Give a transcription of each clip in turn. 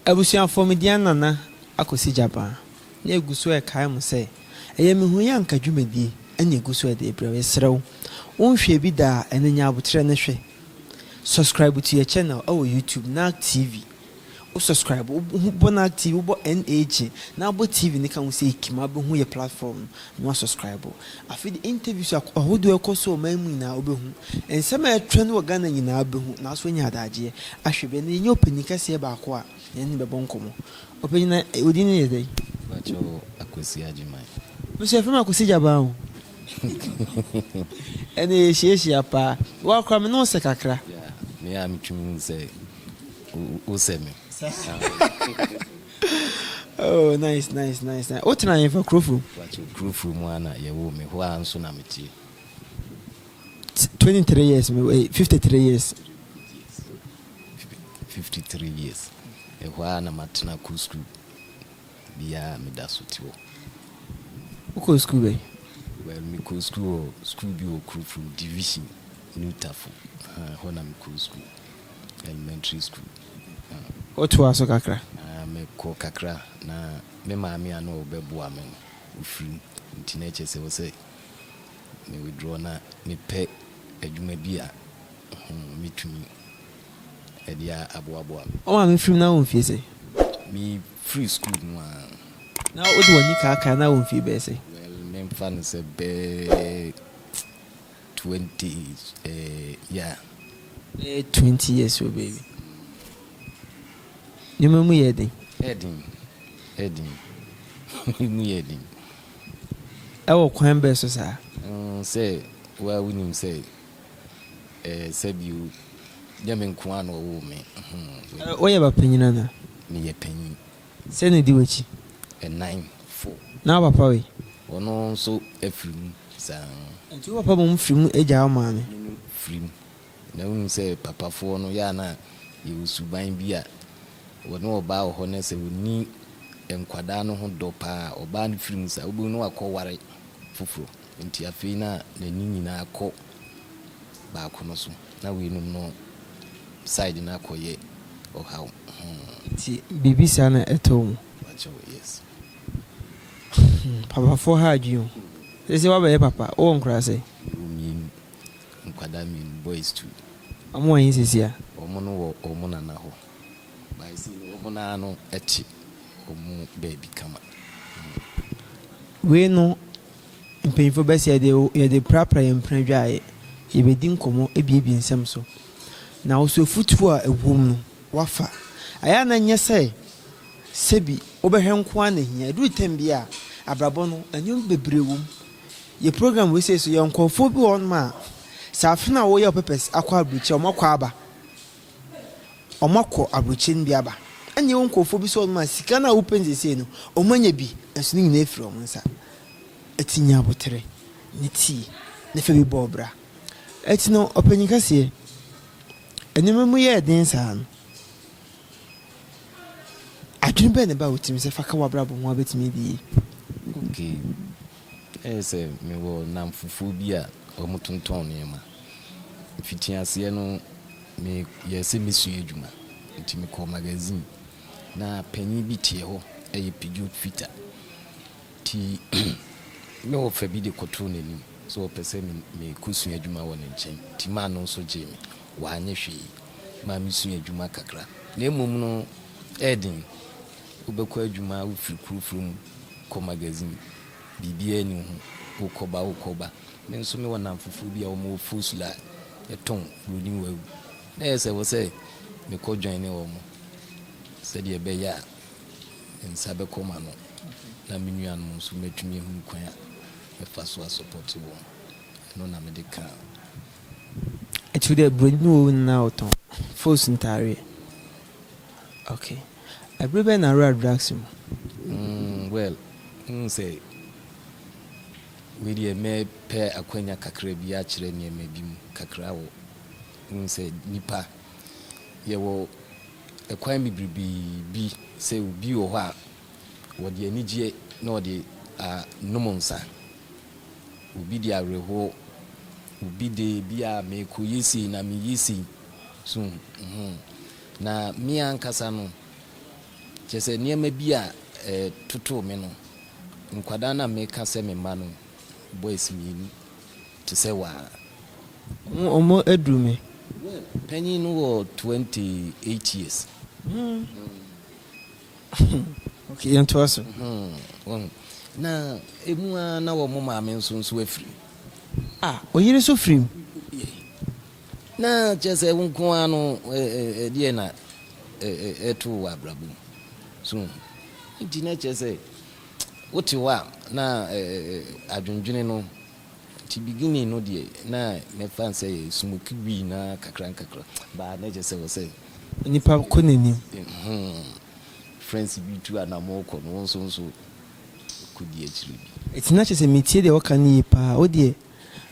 Abusuafoɔ me din Nana Akosi Gyabaa na egu so ɛkae mo sɛ ɛyɛ me hu yɛ anka dwumadie ɛna egu so ɛde brɛ wo. Yɛsrɛ wo wonhwɛɛ bi da a ɛno nya aboterɛ no hwɛ. Subscribe to yɛ channel ɛwɔ YouTube Nag TV. Wo subscribe wo bɔ Nag TV wobɔ NAG na abɔ TV no ka ho sɛ ekim abɛhu yɛ platform no na wa subscribe. Afei de interviews ahodoɔ ɛkɔ so wɔ ɔman mu nyinaa wobɛhu. Nsɛm a ɛtrend wɔ Ghana nyinaa wobɛhu na nso woanya adagyeɛ ahwɛ bi. Ɛno yɛnya ɔpanin kɛseɛ baako a yɛne no bɛbɔ nkɔmmɔ. Ɔpanin na wo din yɛ dɛn? Pacho Akwasi Agyeman. Me nso yɛfrɛ me Akwasi Gyabaa o. Ɛne yɛhyiahyia paa. Woakora me ne wo sɛ kakra. Yeah, me a metumi hu sɛ wo sɛ me. Oh, nice, nice, nice, nice. Wotena yɛmfa Kurofuro? Pacho Kurofuro mu a na yɛwoo me, hɔ a nso na metie. 23 years, 53 years. 53 years. Ɛhɔ a na matena kɔ school biara meda so te hɔ. Wokɔ school bɛn? Well, mekɔ school wɔ school bi wɔ Kurofuro Division, New Tafo. Hɔ na mekɔ school, elementary school. Wotoa so kakra? Mekɔ kakra na me maame a na ɔbɛboa me no, ofiri mu. Nti na ɛkyerɛ sɛ wɔ sɛ me withdraw na mepɛ adwuma bi a metumi ɛde aboaboa me. Wo maame firi mu na wo mfie sɛ? Me firi school mu a. Na wode w'ani kaakae na wo mfie bɛyɛ sɛ? Well, memfa no sɛ bɛɛ 20, yeah. Bɛyɛ 20 years o baby. Nneɛma mu yɛ den? Ɛden, ɛden. Mu yɛ den. Ɛwɔ kwan bɛɛ so saa? Sɛ woa wonim sɛ sɛbi nyɛ me nko ara na ɔwoo me. Woyɛ ba panyin ana? Meyɛ panyin. Sɛ na di w'akyi? 4, 4. Na wo papa wei? Ɔno nso afiri mu saa. Nti wo papa mom firi mu agya wo maame? Firi mu. Na wonim sɛ papafoɔ no yɛ a na yɛwɔ suban bi a wɔne ɔbaa wɔ hɔ na sɛ wɔnni nkwadaa no ho dɔ paa ɔbaa no firi mu saa wobɛhu na wakɔware foforɔ. Nti afei na n'ani nyinaa kɔ baako no so na weinom no side no akɔyɛ ɔhaw. Nti biribi saa na ɛtɔ mu? Wakyɛw, yes. Papafoɔ ha adwene o. Sɛ woabɛyɛ papa, wowɔ nkoraa sɛ? Mewɔ mmienu, nkwadaa mmienu, boys 2. Ɔmo wɔ he sisi a? Ɔmo no wɔ ɔmo nana hɔ. Baasi no ɔmo naa no ɛte ɔmo baabi kama. Wei no mpanyinfoɔ bɛsɛ yɛde prapra yɛn mpena dwaeɛ. Yɛbɛdi nkɔmmɔ ebiebie nsɛm so. Na wo so afutuo a ɛwɔ mu no wafa. Ɛyɛ a na nyɛ sɛ sɛbi wobɛhwɛ nko ara na hia. Ɛduru tɛm bi a abrabɔ no nneɛma bebree wɔ mu. Yɛ program wei sei so yɛ nkurɔfoɔ bi wɔ hɔnom a sɛ afe no a wɔyɛ papers akɔ aburokyire ɔmo akɔ aba. Ɔmo akɔ aburokyire no bi aba. Ɛna yɛwɔ nkurɔfoɔ bi so hɔnom a sika no a wopɛ no seesei no ɔmo anya bi nso ne nyinaa efiri ɔmo nsa. Ɛti nya abotere ne tii ne fa bi bɔ ɔbra. Ɛti no ɔpanyin kɛseɛ nneɛma mu yɛɛ den saa no adwene bɛn na ɛba wo tirim sɛ fa ka w'abrabɔ ho a wobɛtumi adi yie? Okay. Ɛyɛ sɛ mewɔ nnamfofoɔ bi a wɔn tontɔn nneɛma. Mfitiaseɛ no meyɛɛ sɛ mesua adwuma nti mekɔɔ magazine na panyin bi te hɔ ɛyɛ Peugeot Fita. Nti me wɔfa bi de kɔtoo n'anim sɛ ɔpɛ sɛ mekɔsua adwuma wɔ ne nkyɛn. Nti maa no nso gyee me. Wanyɛ hwee. Maa mesua adwuma kakra. Na mmom no ɛyɛ wobɛkɔ adwuma wofiri Kurofuro mu kɔ magazine biribiara ni ho wokɔba wokɔba. Me nso mewɔ nnamfofoɔ bi a wɔn wɔ Fosula a yɛtɔn buroni wawu. Na ɛyɛ sɛ wɔ sɛ mekɔ join ne wɔn sɛdeɛ ɛbɛyɛ a nsa bɛkɔ ma no na me nuanom nso mɛtumi ahunu kwan a mɛfa so asupɔte wɔn. Ɛno na mede kaa. Ɛti wo deɛ buroni wawu no na wotɔn fos ntaareɛ. Okay. Ɛbere bɛn na awura drugs mu? Well, sɛ wei deɛ mɛpɛ akwanya kakra bi akyerɛ nneɛma bi mu kakra wɔ sɛ nipa yɛwɔ ɛkwan bebrebe bi sɛ obi wɔ hɔ a wɔde anigyeɛ na ɔde anom nsa. Obi de awerɛhoɔ, obi de bi a meekɔyɛ sei na meyɛ sei. So, na me ankasa no. Kyerɛ sɛ nneɛma bi a ɛtotoo me no, nkwadaa no a meka sɛ me mma no, boys mmienu te sɛ waa. Wɔn aduru me. Well, panyin no wɔ 28 years. Okay, yɛntoa so. Wahu. Na emu ara na wɔn maame nso afiri. Ah, oyere nso firi mu? Yeah. Na kyerɛ sɛ wo nko ara no, ɛdeɛ na ɛto wɔ abrabɔ mu. So, nti na kyerɛ sɛ wote hɔ a na adwendwene no, nti beginning no deɛ na mɛfa sɛ yɛ smoke weed na kakra nkakra, baa na kyerɛ sɛ wɔ sɛ nipa kɔ n'anim. Friends bi tu anamɔ kɔ no, wɔn nso kɔdi akyire bi. Ɛti na kyerɛ sɛ metie deɛ wɔka no yie paa. Wo deɛ,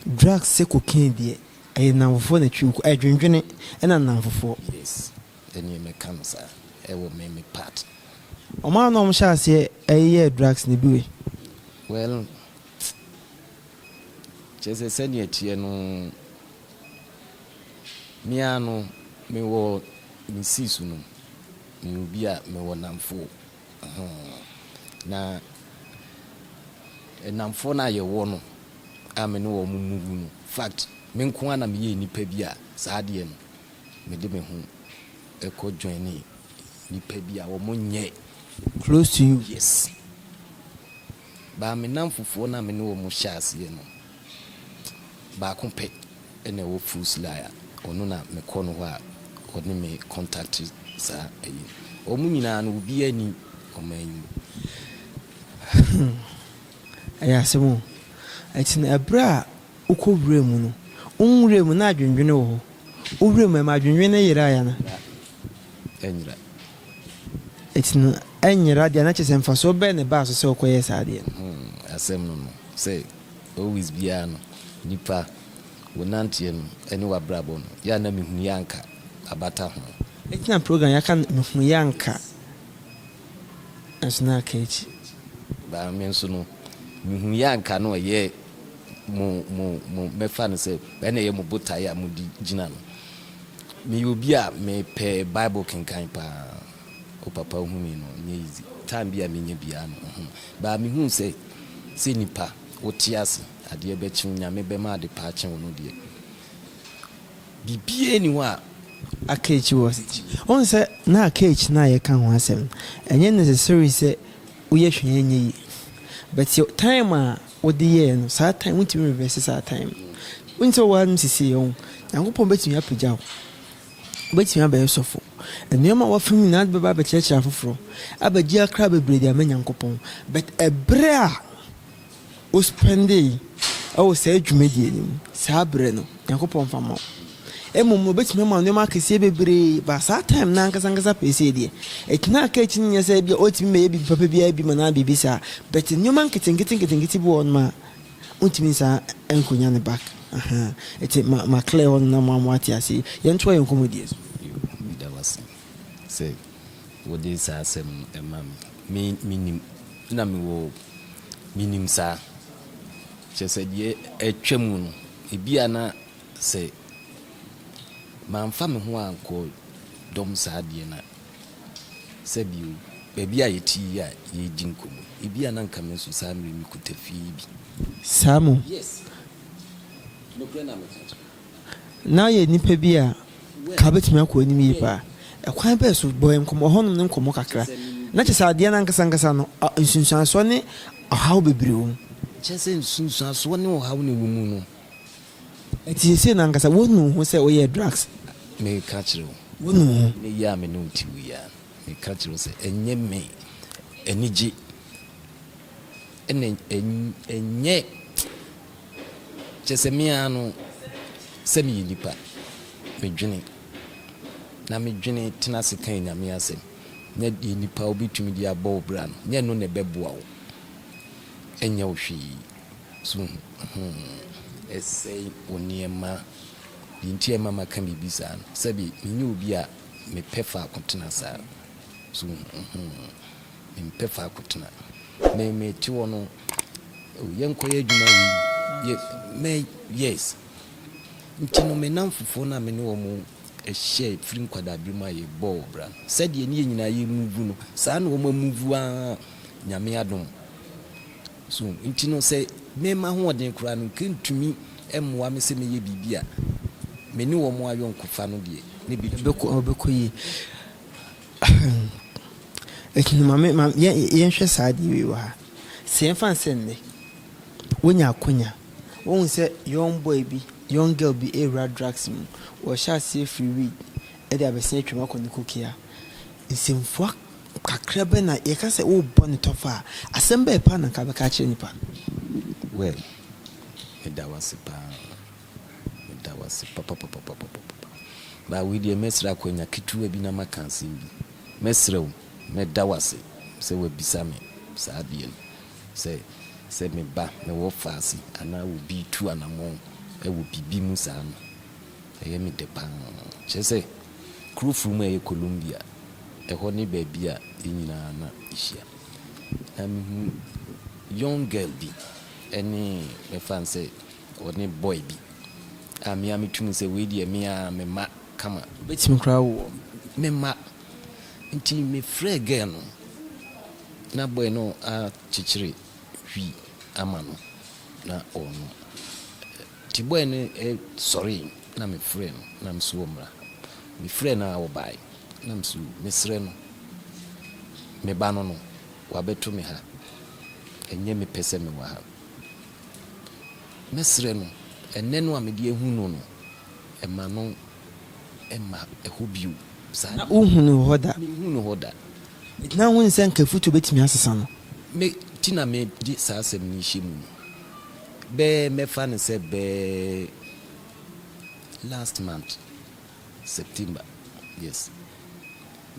drugs sɛ cocaine deɛ, ɛyɛ nnamfofoɔ na twi, ɛdwendwene ɛna nnamfofoɔ. Yes, ɛneɛ mɛka no saa, ɛwɔ me part. Ɔmo a na ɔmo hyɛ aseɛ ɛyɛ drugs ne bi wei? Well, kyerɛ sɛ sɛdeɛ teɛ no, mea no mewɔ me sii so no, meyɛ obi a mewɔ namfo. Na namfoɔ no a yɛwɔ no a me ne wɔn move no, fact, me nko ara na meyɛ nipa bi a saa adeɛ no mede me ho ɛkɔ join nipa bi a wɔn nyɛ close to you. Yes, baa me namfofoɔ no a me ne wɔn hyɛ aseɛ no, baako pɛ ɛna ɛwɔ Fusla a ɔno na mekɔ no hɔ a ɔne me contact saa. Ɛyi wɔn nyinaa no, obiara ni ɔman yi mu. Ɛyɛ asɛm o. Ɛti no ɛberɛ a wokɔ wura mu no, wonwura mu na adwendwene wɔ hɔ. Wowura mu, ɛma adwendwene yera ayɛ no? Ɛnyera. Ɛti no ɛnyera deɛ, na kyerɛ sɛ mfasoɔ bɛɛ ne baa so sɛ wokɔyɛ saa deɛ no? Asɛm no sɛ always biara no, nipa wo nanteɛ no ɛne w'abrabɔ no yɛ a na mehu yɛ anka abata ho. Ɛti na program yɛaka no, mehu yɛ anka ɛnso na aka akyi. Baa me nso no, mehu yɛ anka no, ɛyɛ mo mɛfa no sɛ ɛna ɛyɛ mo botaeɛ a mode gyina no. Meyɛ obi a mepɛ Bible kenkan paa. O papa hu mi no, nyɛ easy time bi a menya biara no baa mehu sɛ nipa wote ase, adeɛ bɛkye wo, Nyame bɛma ade paa kye wo no deɛ, biribiara ni hɔ a aka akyi wɔ ɔhu sɛ na aka akyi no a yɛka ho asɛm no, ɛnyɛ necessary sɛ woyɛ hwee nyɛ yi, but time a wode yɛɛ no, saa time wontumi reverse saa time. Wonim sɛ wowɔ hanom sisi yɛ wo Nyankopɔn bɛtumi apagya wo, wobɛtumi abɛyɛ sɔfo, nneɛma a wafam nyinaa de bɛba abɛkyerɛkyerɛ afoforɔ, abɛgye akra bebree de ama Nyankopɔn, but ɛberɛ a wo spend ɛwɔ saa dwumadie no mu, saa berɛ no Nyankopɔn fa ma wo. Mmom no, obɛtumi ama nneɛma akɛseɛ bebree ba saa time na ankasa ankasa pɛ sɛ deɛ ɛtena aka akyi no, nyɛ sɛ bia ɔtumi mɛyɛ biribi papa biara bi ma naa biribi saa, but nneɛma nketenkete nketenkete bi wɔ hɔ nom a wontumi nsa nkonya ne back. Ɛti ma clear hɔ no na mo ate ase. Yɛntoa yɛn nkɔmmɔdie so. Meda wase sɛ wode saa asɛm no ɛma me. Menim na mewɔ menim saa, kyerɛ sɛ deɛ atwa mu no, ebia na sɛ mamfa me ho ankɔ dɔm saa deɛ no a, sɛbio baabi a yɛte yi a yɛredi nkɔmmɔ, ebia na nka me nso saa mmerɛ mekuta fie bi. Saa mu? Yes, nokorɛ na meka kyerɛ. Na yɛ nipa bi a ka bɛtumi akɔ anim yie paa. Ɛkwan bɛɛ so? Bɔ yɛn nkɔmmɔ hɔnom ne nkɔmmɔ kakra, na kyerɛ sɛ adeɛ no ankasa ankasa no, nsunsuansoɔ ne ɔhaw bebree wɔ mu. Kyerɛ sɛ nsunsuansoɔ ne ɔhaw ne wɔ mu no. Ɛti sɛsei no ankasa wonu ho sɛ woyɛ drugs? Meka kyerɛ wo. Wonu ho? Ne yɛ a me ne wo te wo yi a, meka kyerɛ wo sɛ ɛnyɛ me anigye, ɛna ɛnyɛ kyerɛ sɛ mea no sɛ meyɛ nipa, medwene na medwene tena ase kan Nyame asɛm, nyɛ deɛ nipa wobɛtumi de abɔ wo bra no, nyɛ no na ɛbɛboa wo, ɛnyɛ wo hwee so. Ɛsɛe wo nneɛma deɛ nti a ɛma maka biribi saa no, sɛbi menyɛ obi a mepɛ faako tena saa so. Mempɛ faako tena. Me mete hɔ no, yɛnkɔyɛ adwuma wei yɛ mɛ, yes. Nti no, me namfofoɔ no a me ne wɔn ɛhyɛɛ firi nkwadaa-berɛ mu a yɛbɔɔ bra no, sɛdeɛ ne yɛn nyinaa yɛ move no, saa na wɔn amuvu ara, Nyame adom. So nti no sɛ me m'ahoɔden koraa no nka ntumi mmoa me sɛ mɛyɛ biribi a, me ne wɔn ayɔnkofa no deɛ, ne bɛtumi. Ɛbɛkɔ, ɛbɛkɔ yie. Ɛti no ma me, ma yɛn, yɛnhwɛ saa adeɛ wei wɔ ha. Sɛ yɛmfa no sɛ nnɛ, wonya akonya, wohu sɛ young boy bi, young girl bi rewura drugs mu, wɔhyɛ aseɛ firi weed de abɛsen atwam akɔ ne cocaine a, nsɛmfua kakra bɛn na yɛka sɛ worebɔ no tɔfa a, asɛm bɛn paa na nka wobɛka akyerɛ nipa no? Well, meda wo ase paa. Meda wo ase papapapapapapa. But wei deɛ mɛsrɛ akwanya ketewa bi na maka asɛm bi. Mɛsrɛ wo, mɛda wo ase sɛ woabisa me saa adeɛ no. Sɛ sɛ me ba, mewɔ faase anaa obi retu anammɔn wɔ biribi mu saa no, ɛyɛ me dɛ paa. Kyerɛ sɛ, kuro foro mu a ɛyɛ Colombia, ɛhɔ ne baabi a yɛn nyinaa na yɛhyia. Na mehu young girl bi ne mɛfa no sɛ ɔne boy bi a me ara metu mu sɛ wei deɛ me ara me mma kama. Wobɛtumi koraa awo wɔn. Me mma. Nti mefrɛɛ girl no na boy no akyekyere hwii ama no na ɔrenom. Nti boy no sɔree na mefrɛɛ no na mese ɔmmra. Mefrɛɛ no a ɔbaeɛ na mese mesrɛ no me ba no no wabɛto me ha ɛnyɛ me pɛ sɛ mewɔ ha. Mɛsrɛ no, ɛnnɛ no a mede ahu no no, mma no mma ɛhɔ bio. Saa Na wonhuu no wɔ hɔ da? Menhuu no hɔ da. Enti na wunhu sɛ anka afotu betumi asesa no? Me ti na mede saa asɛm no rehyɛ mu no, bɛyɛ mɛfa no sɛ bɛyɛ last month, September, yes.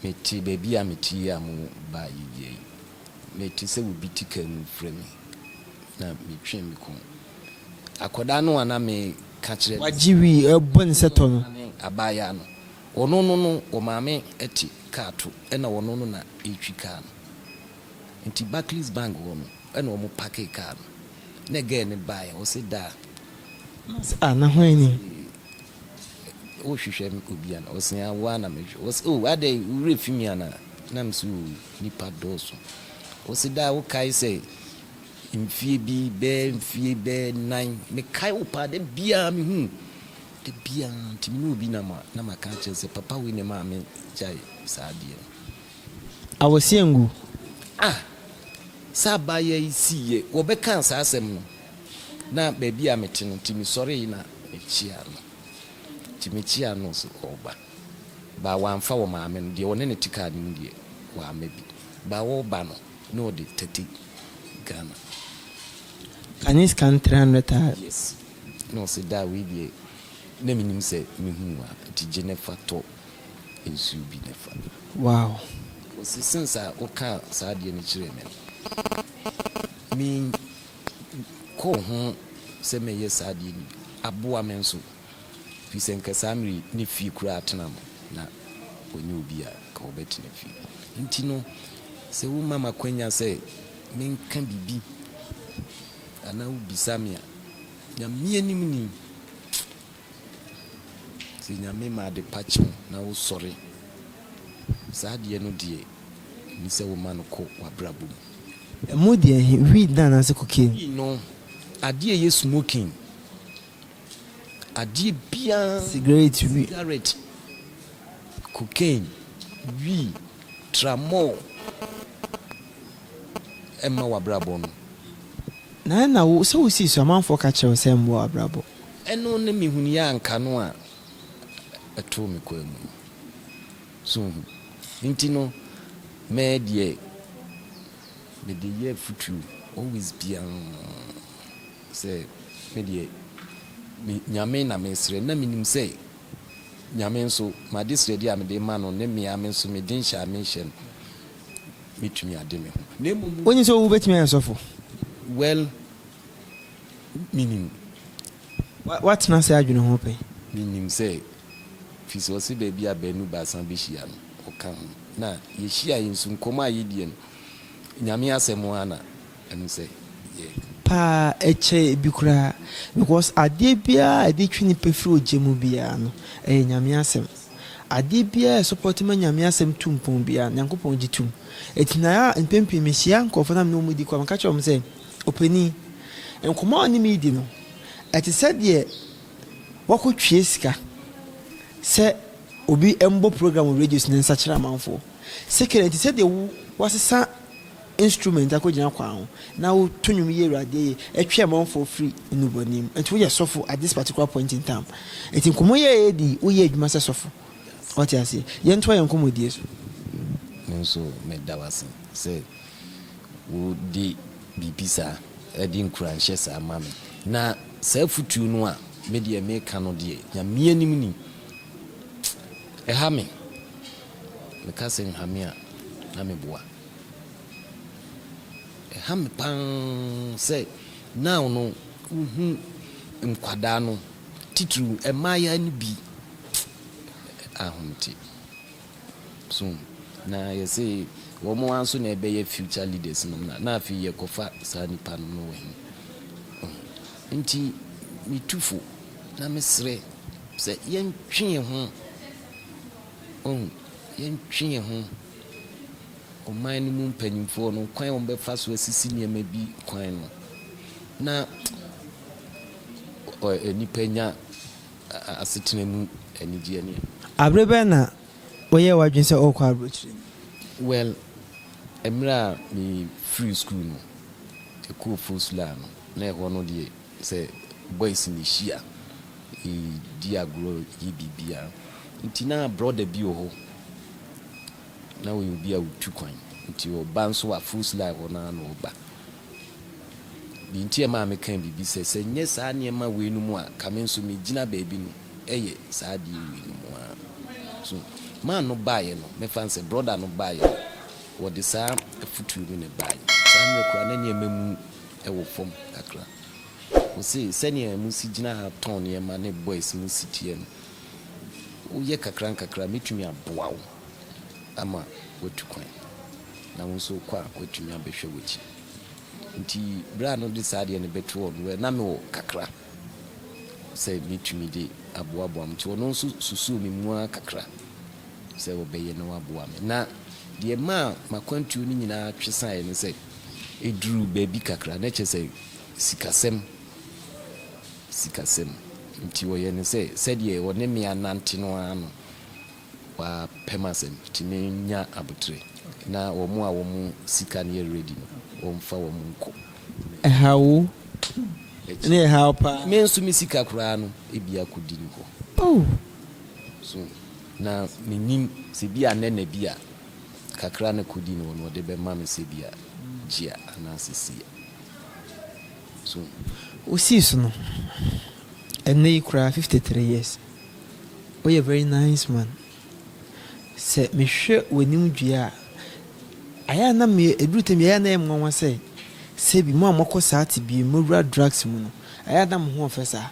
Mete baabi a mete yi a mo baa yi wia yi, mete sɛ obi te kaa mu refrɛ me. Na metwee me kɔn. Akwadaa no a na meka kyerɛ no. Wagye wii ɛbɔ ne sɛ tɔ no. Ne abaayaa no, ɔno no no ɔmaame te kaa to ɛna ɔno no na ɛretwi kaa no. Nti Barclays Bank hɔ no ɛna wɔn pakee kaa no. Na girl no baeɛ ɔse daa. Na ɔse ah na hwan ni? Wohwehwɛ obi ana? Ɔse ah wo ara na mehwehwɛ. Ɔse oh adɛn wo werɛ fi me anaa? Na mese oh nipa dɔɔso. Ɔse daa wokae sɛ Mfie bi, bɛyɛ mfie bɛyɛ nan, mekae wo paa, da biara mehu wo, da biara, nti me ne obi nam a, na maka akyerɛ no sɛ papa wei na ɛmaa me gyae saa adeɛ no. Awɔse angu. Ah! Saa abaayewa yi siiɛ, wɔbɛkaa saa asɛm no, na baabi a mete no, nti mesɔree na mekyeaa no, nti mekyeaa no sɛ ɔreba, but wamfa wɔ maame no, deɛ ɔne no te kaa no mu deɛ, wamma bi, but ɔreba no, Na ɔde 30 Ghana. Kane sika no 300 thousand. Yes. Na ɔse daa wei deɛ na menim sɛ mehu wo a nti gye na fa tɔ nsuo bi na fa. Wow. Ɔse since a wokaa saa adeɛ no kyerɛɛ me no me kɔɔ ho sɛ mɛyɛ saa adeɛ no bi aboa me nso. Firi sɛ nka saa mmerɛ yi ne fie koraa atena no na ɔnyɛ obi a nka ɔbɛtena fie. Nti no sɛ woma me akwanya sɛ menka biribi anaa wobisa me a, Nyame anim ni, sɛ Nyame ma adepa kye wo na wosɔre, saa adeɛ no deɛ ɛnni sɛ woma no kɔ w'abrabɔ mu. Ɛmu deɛ he, weed no anaasɛ cocaine? Weed no, adeɛ a ɛyɛ smoking. Adeɛ biara, Sigaret, wi. Sigaret, cocaine, wii, tramol ɛmma w'abrabɔ no. Na ɛna wo, sɛ wosii so amanfoɔ ka kyerɛ wo sɛ ɛmmoa w'abrabɔ. Ɛno ne mehunuiɛ a anka no a ɛtoo me kwan mu no. So wohu? Nti no, mɛ deɛ mede yɛ afutuo always biara. Sɛ me deɛ me Nyame na mesrɛ na menim sɛ Nyame nso m'adesrɛdeɛ a mede ma no ne me ara me nso me denhyɛ a mehyɛ no mɛtumi ade me ho na mmom. Wonim sɛ wobɛtumi ayɛ sɔfo? Well, menim. Woatena ase adwene ho pɛn? Menim sɛ, firi sɛ ɔse baabi a baanu baasa bɛhyia no ɔka ho na yɛhyiaeɛ nso nkɔmmɔ a yɛdiiɛ no Nyame asɛm ara na Ɛno sɛ yɛ. Paa ɛkyɛ bi koraa because adeɛ biara a ɛde twe nipa firi ogya mu biara no ɛyɛ Nyame asɛm. Adeɛ biara a ɛsupɔte ma Nyame asɛm tu mpɔn biara, Nyankopɔn gye tom. Enti na a mpɛn pii mehyia nkurɔfoɔ na me ne wɔn di kɔ a, meka kyerɛ wɔn sɛ, Ɔpanin, nkɔmmɔ a wo ne me redi no, ɛte sɛ deɛ woakɔtwie sika sɛ obi mmɔ program wɔ radio so na nsakyera amanfoɔ. Second, ɛte sɛ deɛ wo woasesa instrument akɔgyina kwan ho na woto nnwom yi Awurade ayie, ɛtwe amanfoɔ firi nnubɔne mu. Nti woyɛ sɔfo at this particular point in time. Nti nkɔmmɔ yi a yɛredi yi, woyɛ adwuma sɛ sɔfo. Wate aseɛ? Yɛntoa yɛn nkɔmmɔdie so. Me nso meda wo ase sɛ wode biribi saa de nkuranhyɛ saa ma me. Na saa afutuo no a me deɛ meka no deɛ, Nyame anim ni, ɛha me. Meka sɛ nha me a, na meboa. Ɛha me paa sɛ now no wohu nkwadaa no, titiriw mmaayaa no bi ahomete. So na yɛse wɔn ara nso na ɛbɛyɛ future leaders nom na na afei yɛkɔfa saa nipa nom no wɔ he? Nti metu fo na mesrɛ sɛ yɛntwe yɛn ho. Wahu? Yɛntwe yɛn ho. Ɔman no mu mpanimfoɔ no, kwan a wɔbɛfa so asisi nneɛma bi kwan no, na nnipa nya asetena mu anigyeɛ ne. Abere bɛn na woyɛɛ w'adwene sɛ worekɔ aburokyire no? Well, mmerɛ a me firii sukuu no, yɛkɔɔ Fosular no, na ɛhɔ no deɛ sɛ boys na ɛhyia. Di agorɔ yɛ biribiara. Nti na brɔda bi wɔ hɔ, na ɔyɛ obi a ɔtu kwan. Nti ɔba nso a Full Sly hɔ no ara na ɔba. Deɛ nti a ɛmaa mekaa biribi sɛ, sɛ nyɛ saa nneɛma wei no mu a, ka me nso megyina baabi no yɛ saa adeɛ wei no mu ara. So man no baeɛ no, mɛfa no sɛ brɔda no baeɛ no, wɔde saa afotuo no na ɛbaeɛ. Saa mmerɛ koraa na nneɛma mu wɔ fam kakra. Ose sɛnea musi gyina ha tɔn nneɛma ne boys mu si teɛ no, woyɛ kakra nkakra a, mɛtumi aboa wo ama woatu kwan, na wo nso wokɔ a woatumi abɛhwɛ w'akyi. Nti berɛ a na ɔde saa adeɛ no bɛto hɔ no, na mewɔ kakra sɛ mɛtumi de aboaboa mo. Nti ɔno nso susuu me mu ara kakra sɛ ɔbɛyɛ na waboa me. Na deɛ ɛmaa m'akwantuo no nyinaa twe saeɛ ne sɛ, ɛduruu baabi kakra na kyerɛ sɛ Sikasɛm, sikasɛm. Nti ɔyɛ no sɛ sɛdeɛ ɔne me anante no ara no, wapɛ m'asɛm. Nti menya aboterɛ na wɔn a wɔn sika no yɛ ready no, wɔmfa wɔn nkɔ. Ɛhaw wo? Ne ɛhaw paa. Me nso me sika koraa no, ebi akɔdi ne hɔ. Oh! So na mennim sɛ bi a nnɛ na bi a kakra no kɔdi ne hɔ no, ɔde bɛma me sɛ bi a gye a anaasɛ sei a. So. Wosii so no, ɛnnɛ yi koraa 53 years, woyɛ very nice man. Sɛ mehwɛ w'anim dua a, ayɛ a na me ɛduru tɛm bi ayɛ a na ɛyɛ me nwanwa sɛ sɛbi mo a moakɔ saa tebea mu, moawura drugs mu no, ayɛ a na mo ho ɔfɛ saa.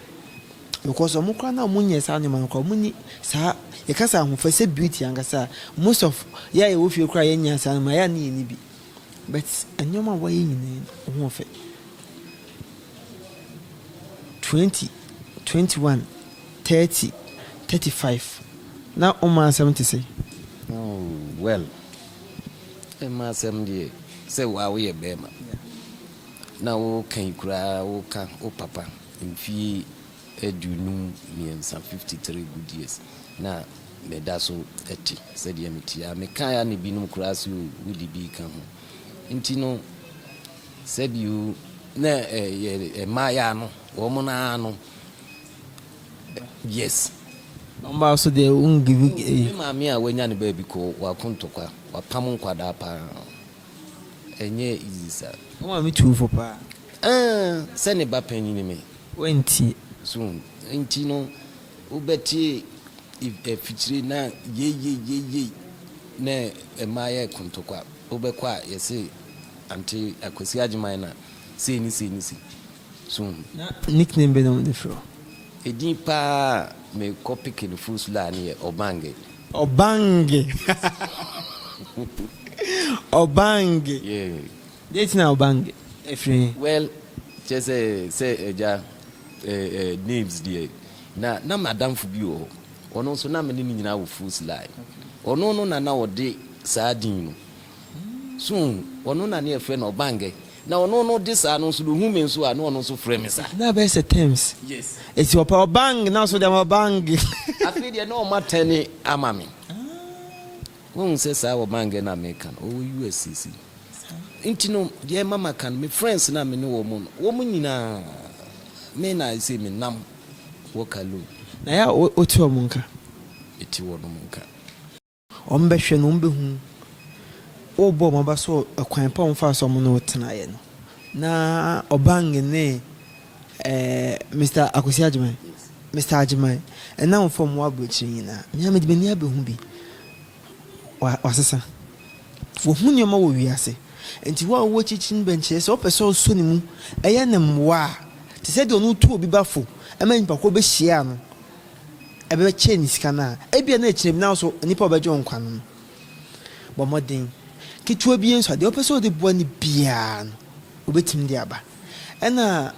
Because ɔmo koraa na ɔmo nyɛ saa nneɛma no koraa, ɔmo nni saa, yɛka sɛ ahofɛ sɛ beauty ankasa a, most of yɛ a yɛwɔ fie koraa a yɛnnya saa nneɛma, ayɛ a na yɛnni bi. But nneɛma a wayɛ nyinaa no, wo ho ɔfɛ. 20, 21, 30, 35 na wo mma asɛm te sɛn? Oh well, mma asɛm deɛ sɛ wo a woyɛ bɛɛma na woka yi koraa woka wo papa mfie 53, 53 good years, na meda so te sɛdeɛ mete yi ara. Mekaeɛ a na ebinom koraa se o wode bi reka ho. Nti no sɛbi o na ɛyɛ mmaayaa no wɔn no ara no yes. Wɔn baa so deɛ wo give Me maame a wanya ne baabi kɔ wako ntɔkwa, wapam nkwadaa paa. Ɛnyɛ easy saa. Wo maame tu wo fo paa. Ɛɛ sɛ ne ba panyin ne me. Wantie. So nti no wobɛte afikyire na yei-yei-yei-yei na mmaa yɛ kontokwa. Wobɛkɔ a yɛse Ante Akwasi Agyeman na sei ne sei ne sei. So wohu? Na nickname bɛn na wɔde frɛ wo? Edin paa a mekɔ peke no full sulaa no yɛ Ɔbange. Ɔbange! Ɔbange! Yeah. Deɛ nti na Ɔbange? Ɛfiri he? Well, kyerɛ sɛ, sɛ agya eh, eh, names deɛ, na, na m'adamfo bi wɔ hɔ. Ɔno nso na me ne no nyinaa wɔ Fools Line. Ɔno no na na ɔde saa din no. So wohu? Ɔno na ne yɛfrɛ no Ɔbangɛ. Na ɔno no de saa no nso no, ɔhu me nso a, na ɔno nso frɛ me saa. Na ɛbɛyɛ sɛ terms. Yes. Eti ɔpɛ Ɔbang na nso de ama Ɔbang. Afei deɛ na ɔmatɛne ama me. Woahu sɛ saa Ɔbangɛ no a meka no, ɔwɔ US seesei. Nti no, deɛ ɛma maka no, me friends no a me ne wɔn no, wɔn nyinaa, me na ayɛ sɛ menam walk alone. Na ɛyɛ a wote wɔn nka? Mete wɔn nka. Wɔbɛhwɛ no, wɔbɛhu wobɔ wɔn aba so wɔ kwan pa a wɔfaa so a wɔne wo tenaeɛ no. Na Ɔbang ne eh, Mister Akwasi Agyeman, Mister Agyeman, ɛnam fam wɔ aburokyire nyinaa, me ara mede m'ani abɛhu bi. Wa, wasesa. Wahu nneɛma wɔ wiase. Nti wo a wowɔ akyirikyiri no bɛnkyerɛ sɛ wopɛ sɛ ɔsɔ ne mu yɛ no mmoa a, te sɛ deɛ ɔno tu obi ba fo ma nipa korɔ bɛhyia no, ɛbɛkyɛ ne sika no a, ebia na akyire bi na nso nipa a ɔbɛgye wo nkwa no no, bɔ mmɔden. Ketewa bi nso a, deɛ wopɛ sɛ wode boa no biara no, wobɛtumi de aba. Ɛna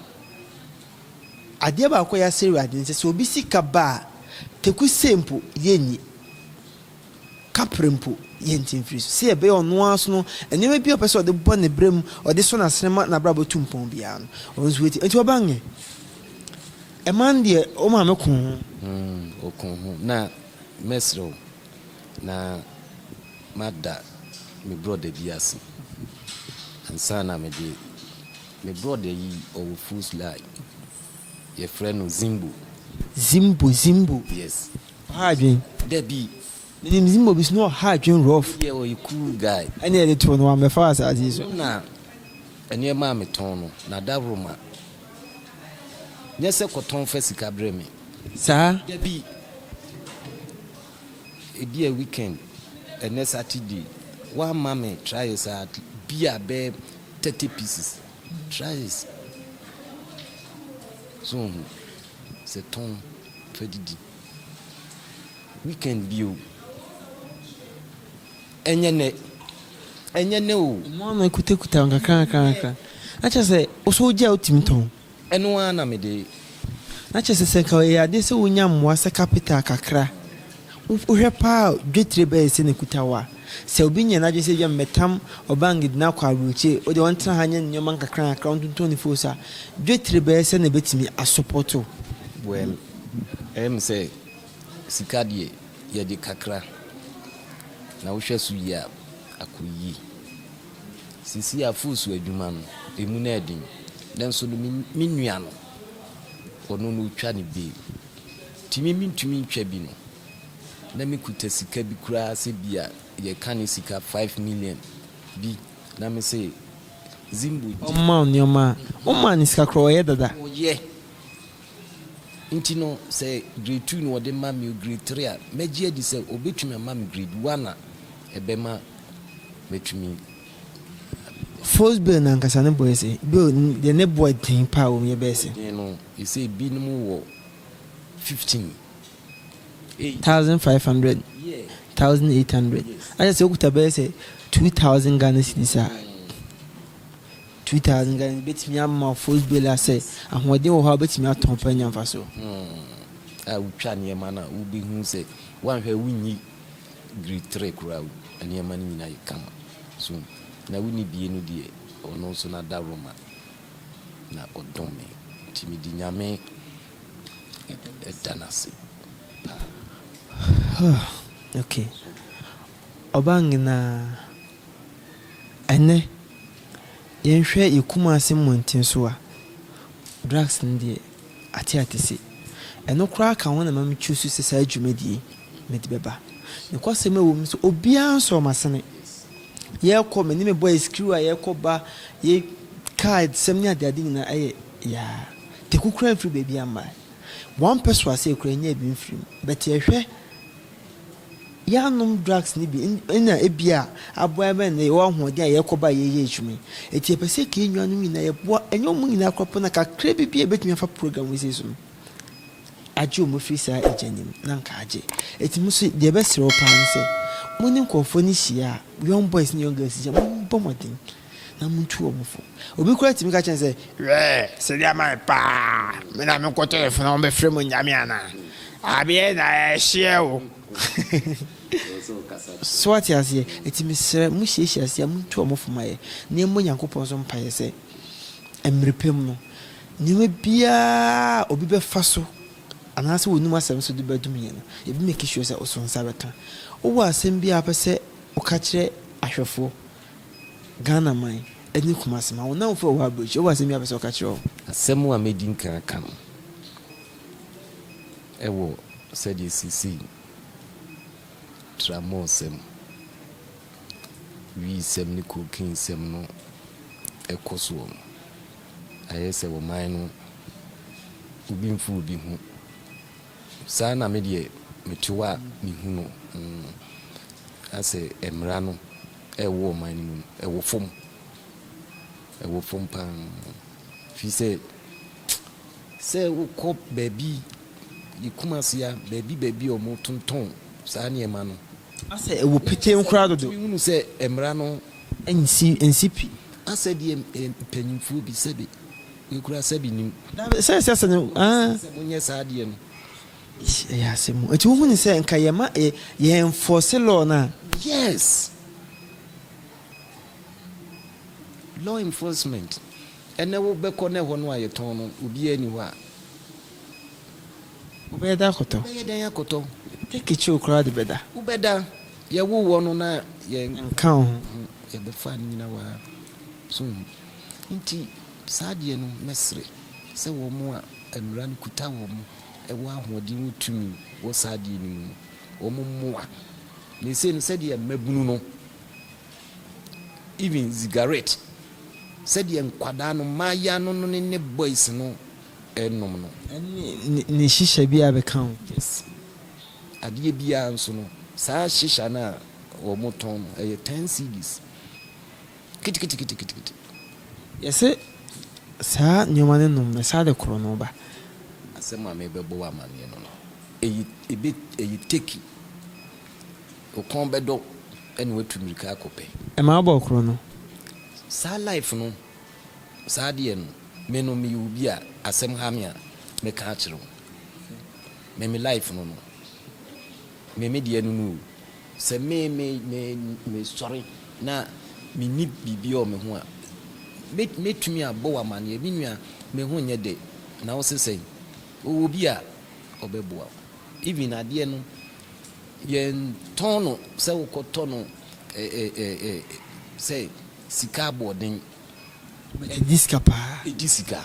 adeɛ baako a yɛasrɛ Awurade ne sɛ, sɛ obi sika ba a, teku sei mpo yɛnni. Kaprɛ mpo, yɛnte mfiri so. Sɛ ɛbɛyɛ ɔno ara so no, nneɛma bi a ɔpɛ sɛ ɔde bɔ ne bra mu, ɔde sɔ n'asene ma n'abrabɔ tu mpɔn biara no, ɔno nso wati. Enti ɔba nyɛ. Ɛma no deɛ, wo maame ko ho. Mm, ɔko ho. Na mɛsrɛ wo, na mada me brɔda bi ase ansa na mede, me brɔda yi, ɔwɔ Fools Line, yɛfrɛ no Zimbo. Zimbo, Zimbo. Yes. Ɔha adwen. Dabi. Menim Zimbo bi so na ɔha adwen rough. Deɛ ɔyɛ cool guy. Ɛne yɛde too no wammɛfa asase yi so. Ɔno na nneɛma a metɔn no n'adaworoma. Nyɛ sɛ kɔtɔn fa sika brɛ me. Saa? Dabi. Ebia weekend, ɛnɛ Saturday, wamma me tries a bi a bɛyɛ 30 pieces. Tries. So wohu? Sɛ tɔn fa didi. Weekend bio. Ɛnyɛ nɛ. Ɛnyɛ nɛ o. Mmoa no kutakuta wo nkakra nkakra nkakra. Na kyerɛ sɛ wo so wogye a wotumi tɔn. Ɛno ara na mede. Na kyerɛ sɛ sɛ nka ɛyɛ adeɛ sɛ wonya mmoa sɛ capital kakra, wohwɛ paa a dwetire bɛyɛ sɛ na ɛkuta wo a, sɛ obi nya n'adwene sɛ ebia mebɛtam ɔbank de no akɔ aburokyire, wo deɛ ɔntena ha nyɛ ne nneɛma nkakra nkakra, ɔntontɔn ne fos a, dwetire bɛyɛ sɛ na ɛbɛtumi asopɔto wo. Well, ɛyɛ me sɛ sika deɛ yɛde kakra na wohwɛ so yie a, akɔ yie. Seesei a fos adwuma no, ɛmu no yɛ den. Nanso no, me nua no, ɔno no ɔtwa ne bail. Nti me mentumi ntwa bi no, na mekuta sika bi koraa sɛ bi a yɛka ne sika 5 million bi na me se Zimbo gye. Ɔmma wo nneɛma a, woma no sika koraa ɔyɛ dada. Ɔyɛ. Nti no sɛ grade 2 na ɔde ma me o, grade 3 a, mɛgye adi sɛ ɔbɛtumi ama me grade 1 a ɛbɛma matumi. First bill no ankasa ne bo yɛ sɛ, bill deɛ ne bo yɛ den paa wɔ mu yɛ bɛyɛ sɛ. Den no, ɛsɛ ebinom wɔ 15. 1500, 1800. Ayɛ sɛ wokuta bɛyɛ sɛ 2000 Ghana cedis a, 2000 Ghana bɛtumi ama first bill a sɛ ahoɔden wɔ hɔ a wobɛtumi atɔn pa anya mfasoɔ. A wotwa nneɛma no a wobɛhu sɛ woanhwɛ wonyi grade 3 koraa, nneɛma no nyinaa yɛ kama. So na wonni bie no deɛ, ɔno nso n'adaworoma na ɔdom me, nti mede Nyame ɛda no ase paa. Okay. Ɔba nyinaa, ɛnɛ yɛnhwɛ yɛ Kumase mmɔnten so a, drugs no deɛ ate ate se. Ɛno koraa ka ho na ma me choose sɛ saa dwumadie mede bɛba. Nokwasɛm a ɛwɔ mu sɛ obiara nsɔɔ m'asene. Yɛrekɔ, me ne me boys crew a yɛrekɔ ba, yɛ car sɛm ne adeade nyinaa ɛyɛ yaa. Teku koraa mfiri baabi amma. One person ase koraa nyaa bi mfiri mu. But yɛhwɛ yɛanom drugs no bi ɛna ebi a aboa yɛn ma yɛwɔ ahoɔden a yɛrekɔ ba a yɛyɛ adwuma yi. Enti yɛpɛ sɛ ka yɛn nuanom nyinaa yɛboa, ɛnyɛ wɔn nyinaa koraa po na kakra bi bi a yɛbɛtumi afa program wei sei so no agye wɔn afiri saa egya no mu na anka agye. Enti mo nso deɛ yɛbɛsrɛ wo paa ne sɛ mo ne nkurɔfoɔ no hyia a, young boys ne young girls hyia, mommɔ mmɔden. na montu wɔn fo. Obi koraa tumi ka kyerɛ no sɛ, Hwɛ, sɛdeɛ ama me paa, me na menkɔtɔ yɛ funu a wɔbɛfrɛ mo nyame anaa? Abeɛ na ɛhyeɛ wo. So wate aseɛ? Enti mesrɛ, mohyiahyia ase a, montu wɔn fo ma yɛ, na yɛmmɔ Nyankopɔn nso mpaeɛ sɛ, mmerɛ pa mu no, nneɛma biara a obi bɛfa so anaasɛ wɔnum asɛm so de bɛdom yɛn no, yɛbɛ make sure sɛ wo so nsa bɛka. Wowɔ asɛm bi a wopɛ sɛ woka kyerɛ ahwɛfoɔ, Ghana man ne Kumasi man, wo nnamfo a wɔwɔ aburokyire, wowɔ asɛm bi a wopɛ sɛ woka kyerɛ wɔn? Asɛm a mɛdi nkan aka no wɔ sɛdeɛ seesei tramɔlsɛm, wiisɛm ne kokainsɛm no kɔ soɔ no, ayɛ sɛ ɔman no obi mfa obi ho. Saa na me deɛ mete hɔ a mehu no. Asɛ mmara no ɛwɔ ɔman no mu no, ɛwɔ fam. Ɛwɔ fam paa. Firi sɛ, sɛ wokɔ baabi, yɛ Kumasi a, baabi baabi a wɔtontɔn saa nneɛma no. Asɛ ɛwɔ petee koraa dodo. Wotumi hunu sɛ mmara no. Nsi, nsi pi. Asɛ deɛ mpanyinfoɔ bi sɛbe, wei koraa sɛbe nim. Dabi, sɛ sɛ sɛ no, ah. Sɛ monyɛ saa adeɛ no. Eish, ɛyɛ asɛm o. Nti wohunu sɛ nka yɛma, yɛ, yɛ enforce law no a. Yes! Law enforcement, ɛnɛ wo bɛkɔ na ɛhɔ no a yɛtɔn no, obiara nni hɔ a. Wobɛyɛ dɛn akɔtɔ? Wobɛyɛ dɛn akɔtɔ? Take kyew koraa de bɛda. Wobɛda. Yɛwoo wɔ no na yɛn. Nka wo ho. Yɛbɛfaa ne nyina wɔ ha. So hu? Nti saa adeɛ no mɛsrɛ sɛ wɔn a mmara no kuta wɔn, wɔ ahoɔden wɔ tumi wɔ saa adeɛ no mu no, wɔn mmoa. Na ɛsei no sɛdeɛ mmabunu no, even zigaret, sɛdeɛ nkwadaa no, mmaayaa no no ne ne boys no ɛrenom no. Ɛne ne shisha bi a bɛka ho. Yes. Adeɛ biara nso no, saa shisha no a wɔtɔn no, ɛyɛ ten cedis. Keteketeketekete. Yɛse saa nneɛma no nom no, ɛsan de korɔno ba. Asɛm a merebɛbɔ wo amaneɛ no no, ɛyɛ, ɛbɛ, ɛyɛ teki. Wo kɔn bɛdɔ ɛna woatu mmirika akɔpɛ. Ɛma wobɔ korɔno. Saa life no, saa adeɛ no, me no meyɛ obi a asɛm ha me a, mɛka akyerɛ wo. Me me life no no, me me deɛ no no o. Sɛ me me me mesɔre na menni biribiara wɔ me ho a, mɛ mɛtumi abɔ wo amaneɛ, me nua me ho nyɛ dɛ, na wo se sɛn? Wowɔ bi a ɔbɛboa wo. Even adeɛ no, yɛntɔn no sɛ wokɔtɔ no ɛ ɛ ɛ ɛ sɛ sika aboɔden. But ɛdi sika paa. Ɛdi sika.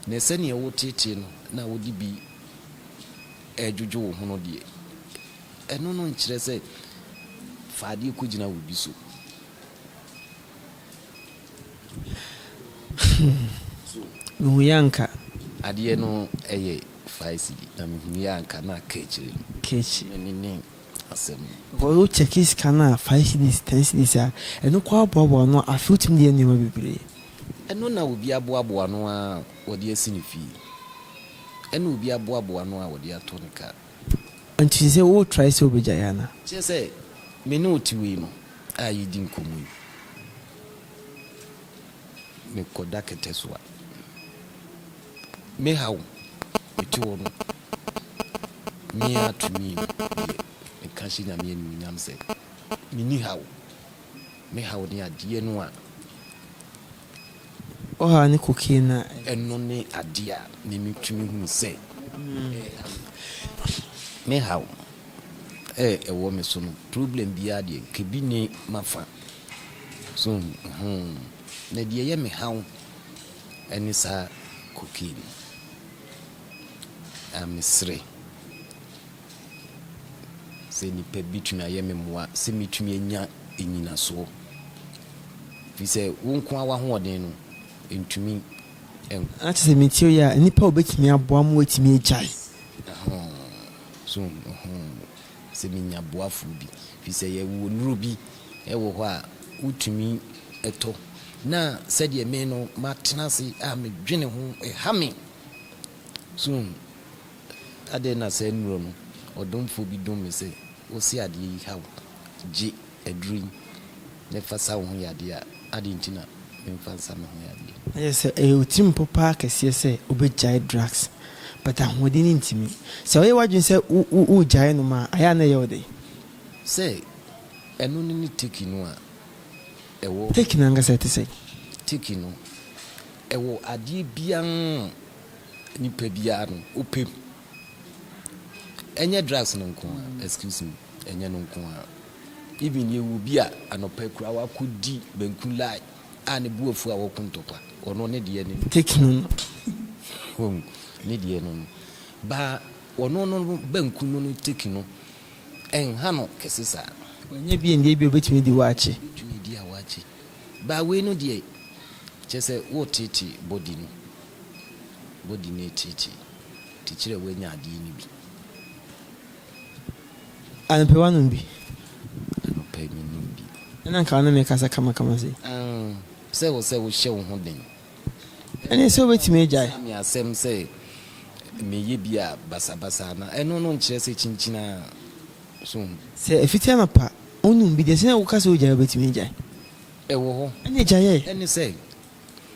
Na sɛdeɛ woteetee no na wode bi redwodwo wo ho no deɛ, ɛno no nkyerɛ sɛ fa adeɛ kɔgyina wo bi so. Mehu yɛ anka. Adeɛ no yɛ 5 cedi na mehu yɛ anka na aka akyire no. Aka akyire. Ɛno ne asɛm no. Because wo check sika no a 5 cedis, 10 cedis a, ɛno koraa boaboa ano a, afei wotumi de yɛ nneɛma bebree. Ɛno na obi aboaboa ano a ɔde asi ne fie. Ɛna obi aboaboa ano a ɔde atɔ ne car. Nti sɛ wo try sɛ wobɛgyae ana? Kyerɛ sɛ me ne wo te wei no a yɛdi nkɔmmɔ yi, mekɔda kɛtɛ so a, me haw mete hɔ no, me ara to me deɛ meka hyɛ Nyame animuonyam sɛ menni haw. Me haw ne adeɛ no a. Wo haw ne cocaine no a. Ɛno ne adeɛ a me metumi hunu sɛ ɛreha me. Me haw ɛ ɛwɔ me so no, problem biara deɛ nka bi nni m'afa. So hmm, na deɛ ɛyɛ me haw ne saa cocaine no. Na mesrɛ sɛ nnipa bɛtumi ayɛ me mmoa sɛ mɛtumi anya nnyinasoɔ. Firi sɛ wo nko ara w'ahoɔden no ntumi nkɔ. Na kyerɛ sɛ metie wo yi a, nnipa a wɔbɛtumi aboa ma woatumi agyae. So sɛ menya boafoɔ bi. Firi sɛ yɛwɔ nnuro bi wɔ hɔ a wotumi tɔ. Na sɛdeɛ me no matena ase a medwene ho, ɛha me. So adɛn na saa nnuro no, ɔdomfoɔ bi dom me sɛ wose adeɛ yi ha wo, gye aduro yi na fa sa wo ho yadeɛ a. Adɛn nti na memfa nsa me ho yadeɛ? Na kyerɛ sɛ ɛyɛ wo tirim pɔ paa kɛseɛ sɛ wobɛgyae drugs but ahoɔden no ntumi. Sɛ woyɛ w'adwene sɛ woregyae nom a, ayɛ a na ɛyɛ wo dɛn? Sɛ ɛno ne ne teki no a ɛwɔ. Teki no ankasa ɛte sɛn? Teki no, ɛwɔ adeɛ biara a nipa biara no wopɛ mu. Ɛnyɛ drugs no nko ara, excuse me, ɛnyɛ no nko ara. Even yɛwɔ obi a anɔpa koraa wakɔdi banku lie a ne bo afu a wɔko ntɔkwa. Ɔno ne deɛ ne. Teki no no. Wahu, ne deɛ no no. Ba ɔno no banku no no teki no ɛnha no kɛse saa. Wanya bi ndeɛ bi a obetumi di waakye. Obetumi di awaakye. Ba wei no deɛ kyerɛ sɛ woretete body no. Body no retete. Nti kyerɛ woanya adeɛ no bi. Anɔpa woanom bi? Anɔpa yi mennom bi. Ɛna nka wo ne me kasa kamakama sei. Aah, sɛ wɔ sɛ wohyɛ wo ho den. Ɛne sɛ wobɛtumi agyae. Bisa me asɛm sɛ meyɛ bi a basabasa anaa, ɛno no nkyerɛ sɛ kyinkyin ara. So wohu? Sɛ ɛfiti anɔpa wonom bi deɛ, sɛnea woka sɛ wogyae a wobɛtumi agyae. Ɛwɔ hɔ. Ɛne gyae ɛ. Ɛne sɛ,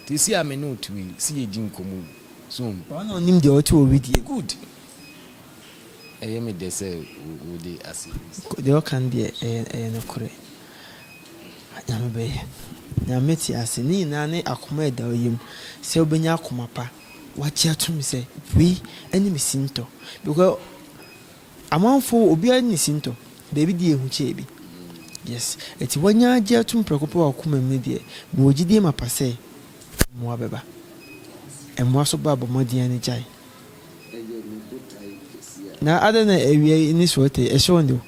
seesei a me ne wo te hɔ yi, sɛ yɛdi nkɔmmɔ yi, so wohu? Ɔno na ɔnim deɛ ɔte wɔ wedeɛ mu. Good. Ɛyɛ me dɛ sɛ wode asɛm yi si. Deɛ ɔka no deɛ ɛyɛ ɛyɛ nokorɛ. Nyame bɛyɛ. Nyame te ase. Ne nyinaa ne akoma a ɛda wo yam sɛ wobɛnya akoma pa. Wagye atom sɛ wei ne me sintɔ. Because amanfoɔ obiara ne ne sintɔ. Baabi deɛ ehu kyɛɛ bi. Yes. Nti wanya agye atom prɛko pɛ wɔ akoma mu no deɛ, mewɔ gyidie mapa sɛ mmoa bɛba. Mmoa so ba a bɔ mmɔden ara na gyae. Ɛyɛ me botae kɛseɛ a. Na adɛn na awia yi ne sweater yi ɛhyɛ wo den o?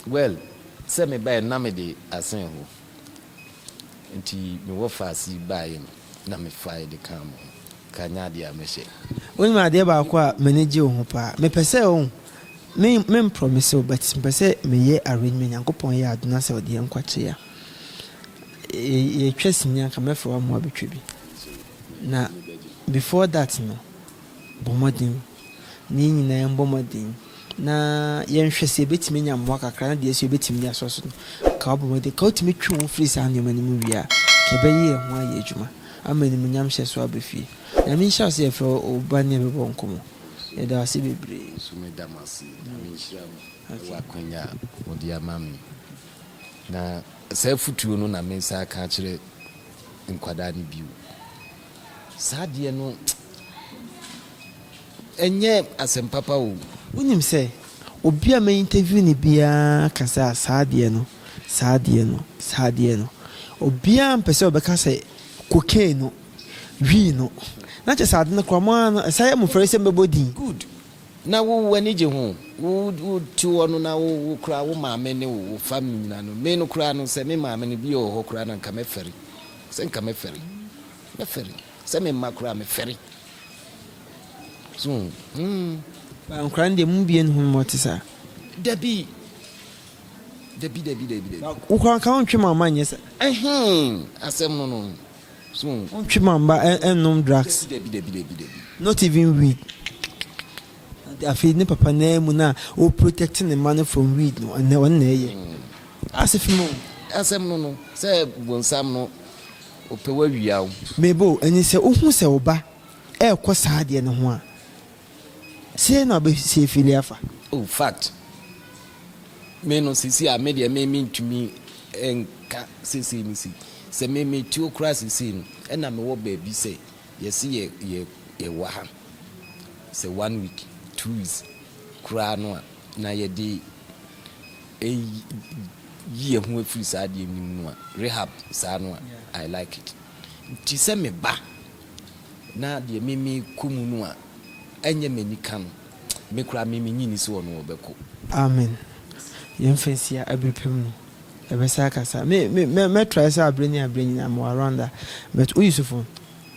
Well, sɛ mebaeɛ no na mede asen hɔ nti mewɔ faase yi baeɛ no na mefaeɛ de kaa mo ho. Ka nyɛ adeɛ a mɛhyɛ. Wonim adeɛ baako a m'ani gye wo ho paa? Mepɛ sɛ wohu, me me mpromise wo but mepɛ sɛ meyɛ arrangement, Nyankopɔn yɛ adom na sɛ ɔde yɛn nkwa kyɛ a, yɛtwa sini a nka mɛfrɛ wo ama woabɛtwa bi. Na before that no, bɔ mmɔden na yɛn nyinaa yɛmbɔ mmɔden na yɛnhwɛ sɛ yɛbɛtumi anya mmoa kakra na deɛ ɛsɛ yɛbɛtumi de asɔ so no, ka wabɔ mmɔden, ka wotumi twe wo ho firi saa nneɛma no mu wie a, ka ɛbɛyɛ yɛn ho ayɛ adwuma ama animuonyam hyɛ so aba fie. Nyame nhyira wo sɛ yɛfrɛ wo ba ne yɛbɛbɔ nkɔmmɔ. Yɛda wo ase bebree. Me nso meda mo ase. Nyame nhyira mo wɔ akwanya a mode ama me. Na saa afutuo no na mesan aka akyerɛ nkwadaa no bio. Saa adeɛ no ɛnyɛ asɛm papa o. Wonim sɛ obi a mɛ interview no biara ka sɛ ah saa adeɛ no, saa adeɛ no, saa adeɛ no. Obiara mpɛ sɛ ɔbɛka sɛ cocaine no, wii no. Na kyerɛ sɛ ade no koraa mo ara no ɛsan yɛ mo fɛre sɛ mobɛbɔ din. Good. Na wo w'ani gye ho? Wo wo te hɔ no na wo wo koraa wo maame ne wo wo family nyinaa no, me no koraa no sɛ me maame no bi wɔ hɔ koraa no anka mɛfɛre. Sɛ nka mɛfɛre. Mɛfɛre. Sɛ me mma koraa mefɛre. So wohu? Mm. Ba nkwadaa no deɛ mo mu biara nni hɔ nom a ɔte saa? Dabi. Dabi dabi dabi dabi. Ba wo koraa nka wontwe ma mma nyɛ saa. Ɛhee! Asɛm no no. So wohu? Wontwe ma mma ɛnnom drugs. Dabi dabi dabi dabi. Not even weed. Afei ne papa no ara mu no a ɔ protect ne mma no from weed no, ɛnɛ ɔno na ɛyɛ. Ase fi mu. Asɛm no no, sɛ bonsam no ɔpɛ wawia wo. Mebo, ɛne sɛ wohu sɛ wo ba ɛrekɔ saa adeɛ no ho a, sei na wobɛsi afili afa. Oh fact, me no seesei a me deɛ me mentumi nka seesei ne sei, sɛ me metuo koraa seesei no ɛna mewɔ baabi sɛ yɛse yɛ yɛ yɛwɔ ha sɛ one week, 2 weeks koraa no a na yɛde yi yɛn ho afiri saa adeɛ no mu a, rehab saa no a, I like it. Nti sɛ me ba na deɛ me mekɔ mu no a, ɛnyɛ m'ani ka no, me koraa me menyi ni sɛ ɔno ɔbɛkɔ. Amen. Yɛmfa nsi a abere pɛ mu no yɛbɛsan akasa. Me me mɛ mɛ try sɛ abere ne abere nyinaa mewɔ around a but wo use phone?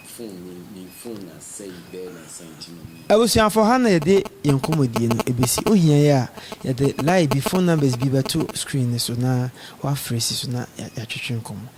Phone me me phone asɛe bɛyɛ nansa nti no me. Abusuafo ha na yɛde yɛn nkɔmmɔdie no bɛsi. Wohia yɛ a, yɛde line bi, phone numbers bi bɛto screen no so na woafrɛ si so na yɛatwetwe nkɔmmɔ.